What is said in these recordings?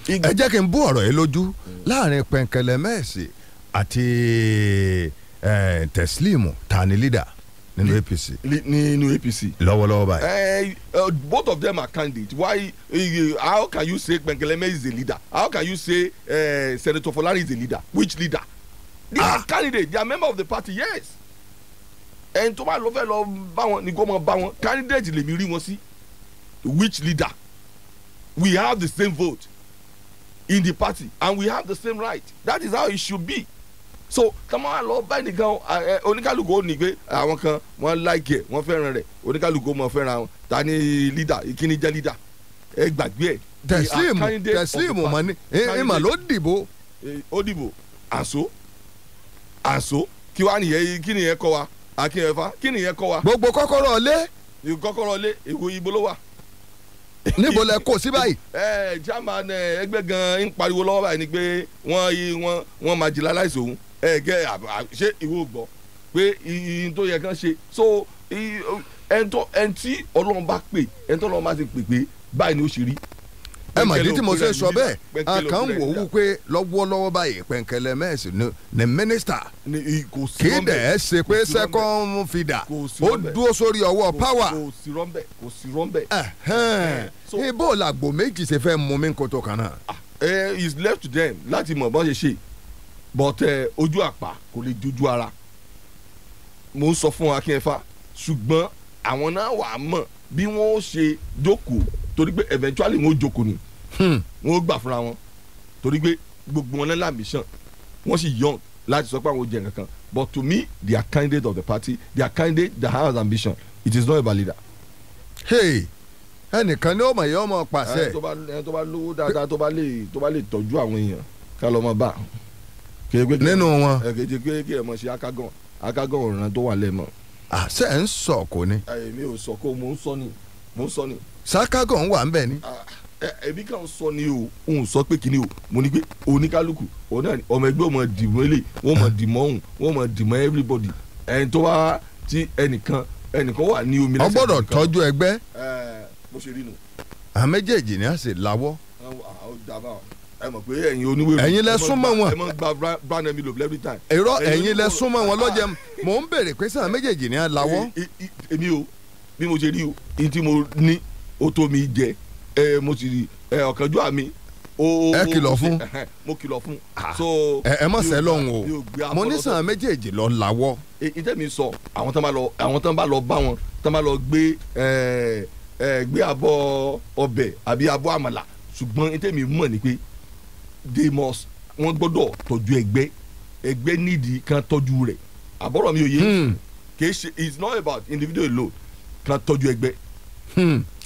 Ẹ jẹ́ kí n bú ọ̀rọ̀ yìí lójú láàrin Pẹ̀nkẹ́lẹ́mẹ́ẹ̀sì àti Teslim, ta ni leader nínú APC? Nínú APC lọ́wọ́lọ́wọ́ báyìí. Both of them are candidates. Why? How can you say Penkeleme is a leader? How can you say Senator Folari is a leader? Which leader? They are candidates. They are member of the party. Yes. Ẹni tó bá lọ fẹ́ lọ bá wọn ni kó mọ bá wọn. Candidate lèmi rí wọn sí. Which leader? We have the same vote in the party and we have the same right. That is how it should be. So tọ́mọ lọ bá ẹnìkan, oníkálukú ó ní pé àwọn kan wọ́n like ẹ̀, wọ́n fẹ́ràn rẹ̀, oníkálukú ó mọ̀ fẹ́ràn wọn. Ta ni leader? Ìkíni jẹ́ leader, ẹ gbàgbé ẹ̀. Teslim, Teslim mọ̀ ní ìmọ̀ ló dìbò. Ó dìbò àṣọ àṣọ. Kí wàá nìyẹn? Kí nìyẹn kọ́ wa, Akínyẹ̀fà? Kí nìyẹn kọ́ wa? Gbogbo kọ́kọ́rọ́ lé. Kọ́kọ́rọ́ lé èwo? Ibo ló wà? Níbo lẹ kó sí báyìí? Ẹ chairman ẹgbẹ́ gan ń pariwo lọ́wọ́ báyìí ni pé wọ́n wọ́n wọ́n marginalize òun. Ẹ gẹ, ṣé ìwọ gbọ́ pé ìyìn tó yẹ kán ṣe? So ẹni tí Ọlọ́run bá pè, ẹni tó Ọlọ́run bá ti pè pé báyìí ni ó ṣe rí. Ẹ mà dí tí mo ṣe sọ bẹ́ẹ̀, àkàn wò ó pé lọ́wọ́lọ́wọ́ báyìí, Pẹ̀nkẹ́lẹ́mẹ́ẹ̀sì ni mínísítà, kì í dẹ̀ ẹ́ ṣe pé second fiddle, ó dúró sórí ọwọ́ power. Kò sí rọ́ńbẹ́, kò sí rọ́ńbẹ́. Ibo làgbò méjì ṣe fẹ́ mú mi kótó kan náà? It's left to them láti mọ̀ bọ́n ṣe ṣe, but ojú àpá kò lè jojú ara. Mo ń sọ fún Akínẹ̀fà, ṣùgbọ́n àwọn náà wà á mọ̀ bí wọ́n ó ṣe jókòó, torí pé eventually wọ́n ó jókòó ni, wọ́n ó gbà fúnra wọn, torí pé gbogbo wọn náà l'ambition, wọ́n sì young láti sọ pé àwọn ò jẹ nǹkan. But to me, they are candidate of the party. They are candidate that has ambition. It is not about leader. Hey, ẹnìkan ní ọmọ yìí ọmọ pàṣẹ. Ẹni tó bá lówó dáadáa, tó bá lè tọ́jú àwọn èèyàn, ká lọ́ mọ bá. Nínú wọn. Ẹ kejì pé kí ẹ mọ̀ ṣe akágàn akágàn ọ̀ràn tó wà lẹ́mọ̀. Àṣẹ ń sọ kò ní. Èmi ò sọ kó, mò ń sọ ni, mò ń sọ ni. Sakagan wà ń bẹ̀ ni. Èmi kàn sọ ni o, òun sọ pé kíni o, mo ní pé oníkálukú òun náà ọmọ ẹgbẹ́ ò mọ̀ dìmọ́ ilé, wọ́n mọ̀ dìmọ́ òun, wọ́n mọ̀ dìmọ́ everybody. Ẹni tó wá tí ẹnìkan ẹnìkan wà ní omi. Ọ gbọ́dọ̀ tọ́jú ẹgbẹ́. Ẹ bó ṣe rí nu. Àwọn méjèèjì ni a sì lawọ́. Ẹ mọ̀ pé ẹ̀yin oníwèé. Ẹ̀yin lẹ súnmọ́ wọn. Ẹ mọ̀ gba brown envelope every time. Èrò ẹ̀yin lẹ súnmọ́ wọn lọ́jẹ̀. Mò ń béèrè pé sáà méjèèjì ni a lawọ́. Èmi o, bí mo ṣe rí o, ní tí mo ní ó tó mi jẹ ẹ, mo sì rí ẹ ọ̀kánjúwà mi. Ẹ kìlọ̀ fún. Mo kìlọ̀ fún. So ẹ mọ̀ sẹ́ lọ́hùn o, mo ní sàn méjèèjì lọ lawọ́. Ìtẹ́ mi sọ, àwọn tán bá lọ bá wọn, tán bá lọ gbé ẹ ẹ gbé abọ́ ọbẹ̀ àbí abọ́ àmàlà. Ṣùgbọ́n ìtẹ́ mi mọ̀ ni pé they must, wọ́n gbọ́dọ̀ tọ́jú ẹgbẹ́. Ẹgbẹ́ nídìí kan tọ́jú rẹ̀. Àbọ̀rọ̀ mi ò yé? Kì í ṣe, it's not about individual alone, kan tọ́jú ẹgbẹ́.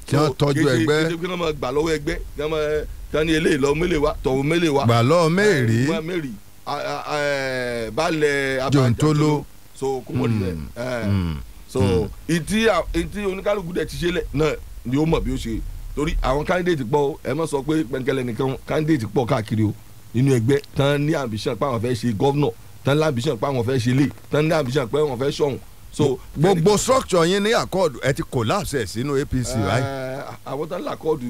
Kí wọ́n tọ́jú ẹgbẹ́. Kì í ṣe pé kí wọ́n máa gbà lọ́wọ́ ẹgbẹ́, kí wọ́n máa kí wọ́n ní eléyìí lọ mélèé wa, tọ̀hún mélèé wa. Gbà lọ́ọ́ mẹ́rì. Mẹ́rì balẹ̀. Jòǹtóló. So kó mọ̀ níbẹ̀. So ìtí oníkálukú dẹ̀ ti ṣe lẹ̀ náà ni ó mọ̀ bí ó ṣe, torí àwọn candidate pọ̀. Ẹ má sọ pé Pẹ̀nkẹ́lẹ́ nìkan, candidate pọ̀ káàkiri o nínú ẹgbẹ́ tán ní ambition pé àwọn fẹ́ ṣe governor, tán ní ambition pé àwọn fẹ́ ṣe lè, tán ní ambition pé àwọn fẹ́ ṣọ̀hún. So gbogbo structure yín ní Accord, ẹ ti collapse ẹ sínú APC right? Àwọn tán l'Accord,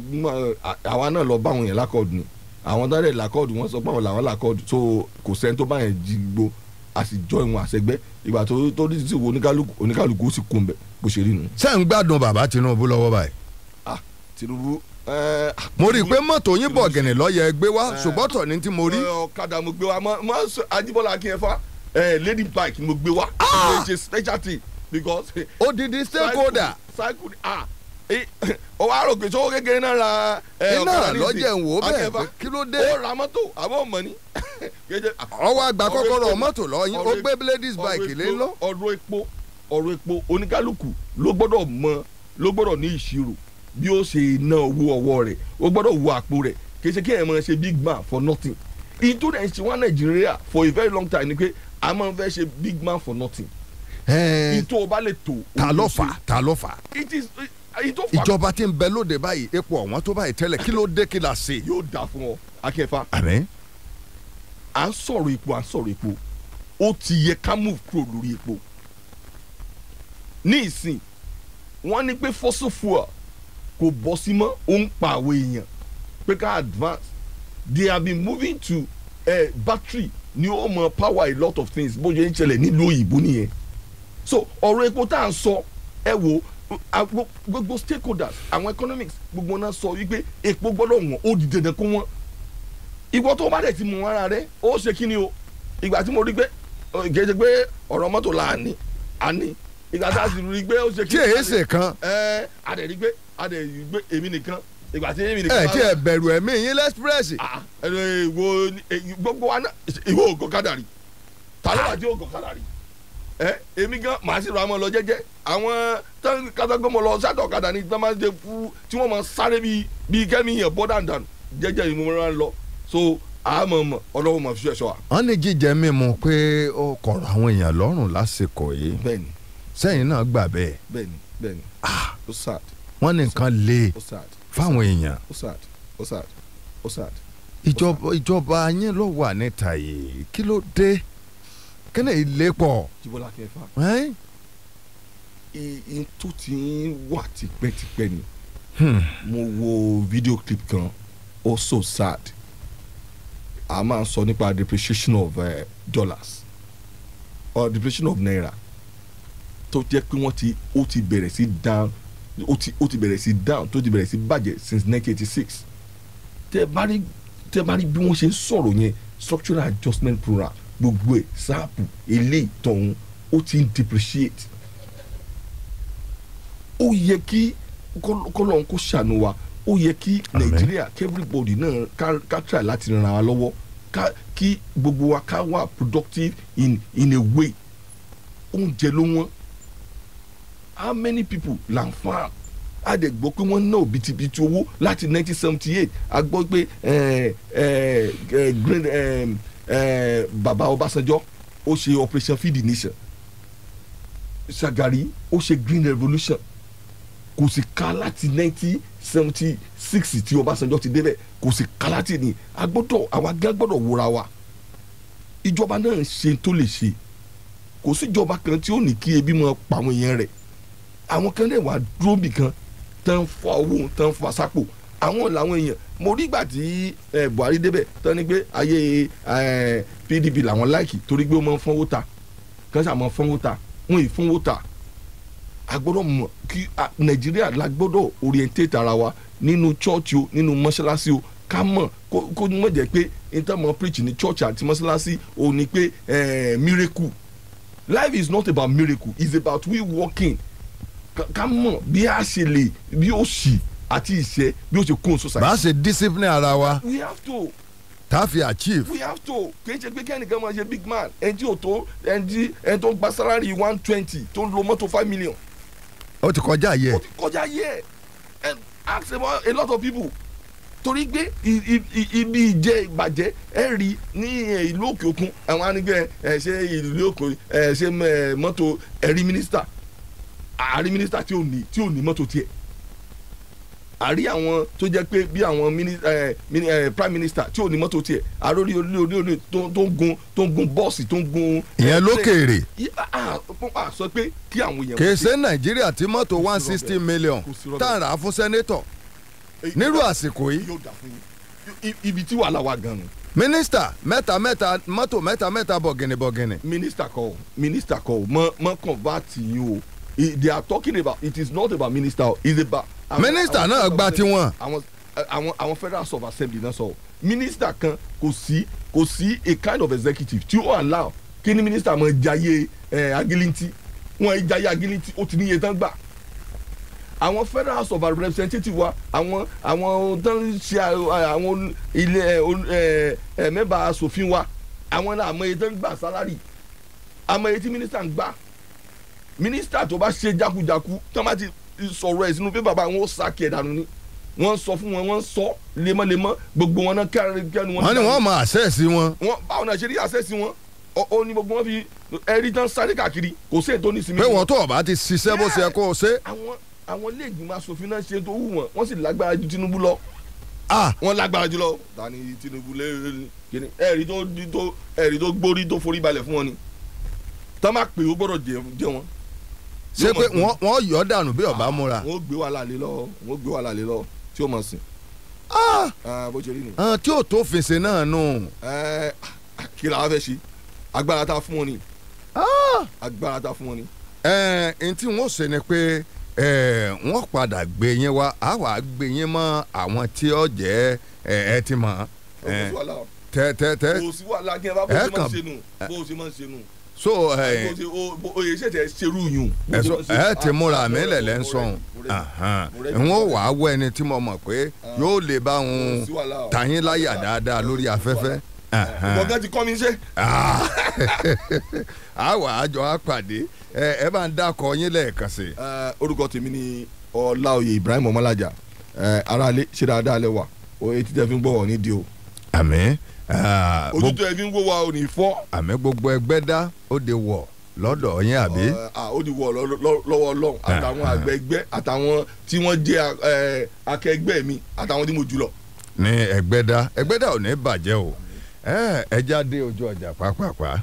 àwa náà lọ bá àwọn yẹn l'Accord ni. Àwọn tán rẹ̀ l'Accord, wọ́n sọ pé àwọn làwọn l'Accord. So kò sẹ́ni tó bá yẹn jí gbó, a sì jọ ìwọ̀n àṣẹgbẹ́ ìgbà tó ní sí wo oníkálukú, oníkálukú ó sì kún bẹ̀ bó ṣe rí nu. Ṣé ń gbádùn bàbá Tinubu lọ́wọ́ báyìí? Ah, Tinubu. Mo rí i pé mọ́tò yín bọ̀ gẹ̀nẹ̀ lọ́yẹ̀ gbé wá, ṣùgbọ́n tọ̀ ní tí mo rí. Ọ̀kadà mo gbé wá mọ́, Ajíbọ́lá Akínyẹ̀fà, lady bike ni mo gbé wá. Ah, ṣe special thing because. Odidi stakeholder. Cycle, ah, ó wá rò pé sọ́wọ́ kékeré náà ra. Iná lọ́jẹ̀ ń wò bẹ́ẹ̀, kí ló dé? Ó ra mọ́tò àbọ̀ ọmọ ni. Ọwọ́ àgbà kọ́kọ́rọ́ mọ́tò lọ yín, ó gbé ladies bike lé lọ. Ọ̀rọ̀ epo, ọ̀rọ̀ epo, oníkálukú ló gbọ́dọ̀ mọ, ló gbọ́dọ̀ ní ìṣirò bí ó ṣe ná owó ọwọ́ rẹ̀. Ó gbọ́dọ̀ wo àpò rẹ̀. Kì í ṣe kí ẹ̀ máa ṣe big man for nothing. Ìtò rẹ̀ ń ṣe wá Nàìjíríà for a very long time ni pé a máa ń fẹ́ ṣe big man for nothing. Ìtò ọba lè tó. Ta ló fà? Ta ló fà? It is ìtò fà. Ìjọba tí ń bẹ lóde báyìí, epo ọ̀wọ́n tó báyìí tẹ́lẹ̀, kí ló dé? Kí la ṣe? Yóò dà fún ọ, Akínfà. Àmín. À ń sọ̀rọ̀ epo, à ń sọ̀rọ̀ epo, ó ti yẹ ká move kúrò lórí epo ní ìsìn. Wọ́n ní pé fossil fuel kò bọ́ sí mọ́, ó ń pa àwọn èèyàn, pé ká advance. They have been moving to battery ni ó mọ power a lot of things bó ṣe ń ṣẹlẹ̀ nílùú òyìnbó nìyẹn. So ọ̀rọ̀ epo tá à ń sọ, ẹ wo gbogbo stakeholders, àwọn economics, gbogbo náà sọ wípé epo gbọ́dọ̀ wọ́n, ó di dandan kó wọ́n. Ìwọ tó bá dẹ̀ ti mú ara rẹ, ó ṣe kí ni o? Ìgbà tí mo rí pé kì í ṣe pé ọ̀rọ̀ mọ́tò là á ní á ní, ìgbà tá a sì rí pé ó ṣe kí tí èyí ṣe kan ẹ a dẹ̀ rí pé a dẹ̀ rí pé èmi nìkan, ìgbà tí èmi nìkan ẹ tí ẹ bẹ̀rù ẹ̀mí yín lẹ́sprẹ́sì. Ìwọ gbogbo wa náà, ìwọ ògùn kádàrí, ta ló wà tí ògùn kádàrí? Èmi gan màá sì rà mọ́ lọ jẹ́jẹ́. Àwọn kátàgbọ́mọ lọ sátọ̀ ọ̀kadà ni tí wọ́n máa ń ṣe fún, tí wọ́n máa sáré bíi kẹ́mi yẹn bọ́ dànù jẹ́jẹ́ yìí mo máa ń lọ. So àmọ́ mọ̀ ọlọ́wọ́ mọ̀ fi ẹ̀ṣọ́ wa. Wọ́n ní jíjẹ mímu pé ó kọ̀rọ̀ àwọn èèyàn lọ́rùn lásìkò yìí. Bẹ́ẹ̀ni. Sẹ́yìn náà gbà bẹ́ẹ̀. Bẹ́ẹ̀ni bẹ́ẹ̀ni. Ó sad. Wọ́n ní nǹkan le Ó sad. fáwọn èèyàn. Ó sad, ó sad, ó sad. Ìjọba yín ló wà níta yìí, kí ló dé? Kí ni ilé pọ̀? Jíbọ́lá kẹfà. Ìyìn tó ti ń wà tipẹ́tipẹ́ ni. Mo wo video clip kan, ó so sad. A máa ń sọ nípa depreciation of dollars or depreciation of naira, tó jẹ́ pé wọ́n ti ó ti bẹ̀rẹ̀ sí down, ó ti bẹ̀rẹ̀ sí down, tó ti bẹ̀rẹ̀ sí bàjẹ́ since 1986. Tẹ́ bá rí bí wọ́n ṣe ń sọ̀rọ̀ yẹn, structural adjustment program, gbogbo ẹ̀ sáàpù eléyìí tọ̀hún, ó ti ń depreciate. Ó yẹ kí kọ́lọ́n kó ṣàánú wa. Ó yẹ kí Nàìjíríà, kí everybody náà ká try láti ràn án lọ́wọ́, ká kí gbogbo wa ká wà productive in a way. Oúnjẹ ló wọ́n. How many people là ń farm? A dẹ̀ gbọ́ pé wọ́n ná òbítíbitì owó láti 1978. A gbọ́ pé green baba Ọbásanjọ́ ó ṣe Operation Feed the Nation, Shagari ó ṣe Green Revolution, kò sì ká láti 1976 tí Ọbásanjọ́ ti débẹ̀, kò sì ká láti ní. A gbọ́dọ̀, àwa gán gbọ́dọ̀ wúra wa. Ìjọba náà ń ṣe tó lè ṣe. Kò síjọba kan tí ó ní kí ebi máa pa àwọn èèyàn rẹ̀. Àwọn kan lè wà dúró bì kan tán, fọ owó tán, fọ sápò àwọn làwọn èèyàn. Mo rí ìgbà tí Buhari débẹ̀ tán ní pé ayé PDP làwọn like, torí pé ó máa ń fọ́nwó ta kán sà máa ń fọ́nwó ta. Wọ́n ì fọ́nwó ta. A gbọ́dọ̀ mọ̀ kí Nàìjíríà la gbọ́dọ̀ orientate ara wa nínú church o, nínú mọ́ṣáláṣí o, ká mọ̀ kó mọ̀ jẹ́ pé níta mọ̀ preach ní church àti mọ́ṣáláṣí o ní pé miracle. Life is not about miracle, it's about we working. Ká mọ̀ bí a ṣe lè bí ó ṣì àti ìṣẹ́ bí ó ṣe kún society. Bá a ṣe discipline ara wa We have to. tá a fi achieve. We have to. Kì í ṣe pé kẹ́nìkan máa ṣe big man, ẹni tí ò tó, ẹni tí ẹni tó ń gba salary 120 tó ń lo mọ́tò 5 million. Ó ti kọjá yẹ. Ó ti kọjá yẹ. And ask about a lot of people, torí pé ibi ìjẹ ìbàjẹ́ ẹ rí ní ìlú òkè òkun, àwọn anìgbẹ́ ẹ ṣe ìlú òkè ẹ ṣe mọ́tò ẹ̀rí mínísítà, àárí mínísítà tí ò ní mọ́tò tiẹ̀, àrí àwọn tó jẹ́ pé bí àwọn prime minister tí ò ní mọ́tò tiẹ̀, àrórí orí orí orí tó ń gun bọ́ọ̀sì, tó ń gun. Ìyẹn lókèèrè. A sọ pé kí àwọn èèyàn. Kì í ṣe Nàìjíríà tí mọ́tò 160 million tá à ń rà á fún senator nírú àsìkò yìí. Yóò dà fún yín. Ibi tí wàhálà wà gan-an. Mínísítà mẹ́ta mẹ́ta, mọ́tò mẹ́ta mẹ́ta, bọ̀gìnì bọ̀gìnì. Minister kọ́ o, minister kọ́ o, mọ convert yín o. They are talking about, it is not about minister o, it's about. Minister náà gba tiwọn. Àwọn Federal House of Assembly náà sọ o, minister kan kò sí a kind of executive tí ó allow kí ni minister máa jayé agilinti. Wọn jayé agilinti, ó ti níye tán gbà. Àwọn Federal House of Representatives wa, àwọn tó ń ṣe àwọn ilé ẹ ẹ mẹ́bàá aṣòfin wa, àwọn náà àmọ́ iye tó ń gbà salary, àmọ́ iye tí mínísítà ń gbà. Mínísítà tó bá ṣe jákujáku, tó bá ti sọ̀rọ̀ ẹ̀ sínú pé bàbá wọn ó sack ẹ̀ dànù ni. Wọ́n sọ fún wọn, wọ́n sọ lemọ́lemọ́, gbogbo wọn náà kẹ́nu wọn. Wọ́n ní wọ́n máa access wọn. Wọn báwo náà ṣe rí access wọn? Ó ní gbogbo wọn fi ẹ̀rí tán sáré káàkiri, kò sí ètò nísìmí. Pé wọ́n tó ọ̀bá ti ṣiṣẹ́ bó ṣe yẹ kó o ṣe. Àwọn ilé ìgbìmọ̀ asòfin náà ṣe tó wù wọ́n, wọ́n sì lágbára ju Tinubu lọ. Wọ́n lágbára jù lọ. Tani Tinubu lé kíni? Ẹ̀rí tó ẹ̀rí tó gbórí tó forí balẹ̀ fún wọn ni tọ́ máa pè ó gbọ́dọ̀ jẹ wọn. Ṣé pé wọ́n yọ̀ ọ́ dànù bí ọ̀bá múra? Wọ́n gbé wàhálà lé lọ, wọ́n gbé wàhálà lé lọ tí ó mọ̀ sí. Bó ṣe rí nù. Tí ò tó fèsì náà nù. Kí la wá fẹ́ ṣe, agbára tá a fún wọn ni. Agbára tá a fún wọn ni. N tí wọ́n ṣe ni pé wọ́n padà gbé yín wá, á wàá gbé yín mọ́ àwọn tí ó jẹ́ ẹ ti mọ̀. Tẹ tẹ tẹ. Kò sí wàhálà, kí ẹ bá bó ṣe máa ń ṣe nù, bó ṣe máa ń ṣe nù. So oye ṣẹ̀ṣẹ̀ ṣerú yùn. Ẹ ti múra mi lẹ̀lẹ́ ń sọ̀hún, n ó wàá wọ ẹni tí mo mọ̀ pé yóò lè bá òun tàyín láyà dáadáa lórí afẹ́fẹ́. Gbọ̀ngàn ti kọ́ mi ṣe. A wà á jọ á pàdé, ẹ bá ń dákọ yín lẹ́ẹ̀kan sí. Orúkọ tèmi ni Ọláoyè Ibrahim Ọmọlájà. Aráalé, ṣe dáadáa lẹ wà? Oye títẹ fi ń gbọ́ wọ̀ nídìí o. Àmín. Ojú tó ẹ fi ń wò wá ò ní fọ́. Àmín. Gbogbo ẹgbẹ́ dá ó de wọ̀ lọ́dọ̀ yín àbí. Ó di wọ̀ lọ́wọ́ Ọlọ́run, àtàwọn àgbẹ̀gbẹ́, àtàwọn tí wọ́n jẹ́ akẹgbẹ́ mi, àtàwọn tí mo jù lọ. Ní Ẹgbẹ́dá, Ẹgbẹ́dá ò ní bàjẹ́ o. Ẹ jáde ojú ọjà pápápá.